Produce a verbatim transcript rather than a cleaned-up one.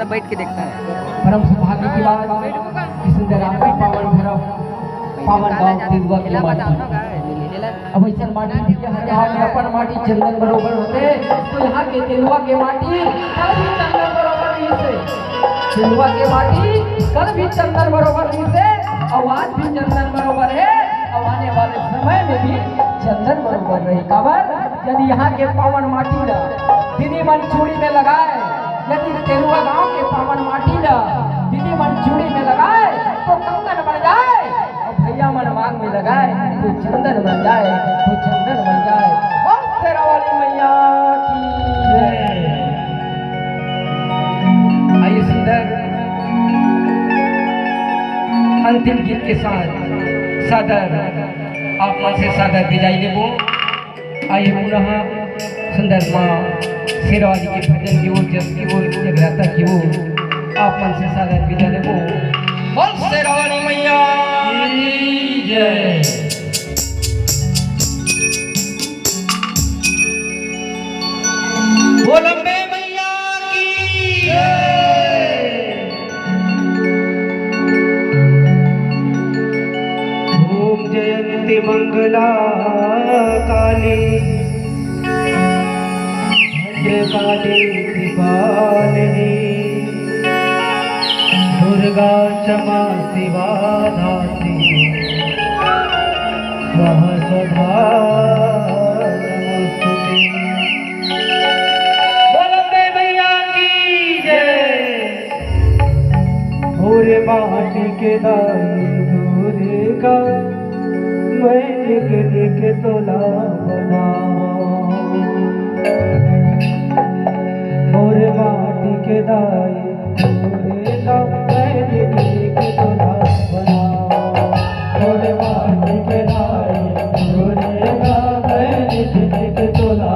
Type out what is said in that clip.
बैठ के देखता है। परम सौभाग्य की बात कि सुंदर आपके पावन भैरव, पावन गांव तिरुआ के माटी। अब ऐसा माटी के हर गांव में अपन माटी चंदन बरोबर होथे, तो यहाँ के तिरुआ के माटी कल भी चंदन बरोबर रहिसे। तिरुआ के माटी कल भी चंदन बरोबर रहिसे, अउ आज भी चंदन बरोबर हे, अउ आने वाले समय में भी चंदन बरोबर रही। काबर? यदि यहाँ के पावन माटी ला दीदी मन चूड़ी में लगाए, यदि तिरुआ गांव के पावन माटी ला दीदी मन चूड़ी में लगाए, तो कंगन बन जाए, अउ भैया मन मांग में लगाए, तो चंदन बन जाए, तो चंदन बन जाए। बोल शेरावाली मैया की जय। आइए सुंदर अंतिम गीत के साथ सादर, आप मन से सादर विदाई लेबो। आइए पुनः सुंदर माँ शेरावाली के भजन की ओर, जस की ओर, जगराता की ओर आप मन से सादर विदा लेबो। बोल शेरावाली मैया की जय। बोल अम्बे मैया की जय। ओम जयंती मंगला काली, भद्रकाली कृपालिनी, दुर्गा क्षमा शिवा धात्री, स्वाहा स्वधा नमोस्तुते। बोल अम्बे मैया की जय। ओरे माटी के दाई दुर्गा, मैं निक निक तोला बनावो। ओरे माटी के दाई दुर्गा, मैं निक निक तोला बनावो। ओरे माटी के दाई दुर्गा, मैं निक निक तोला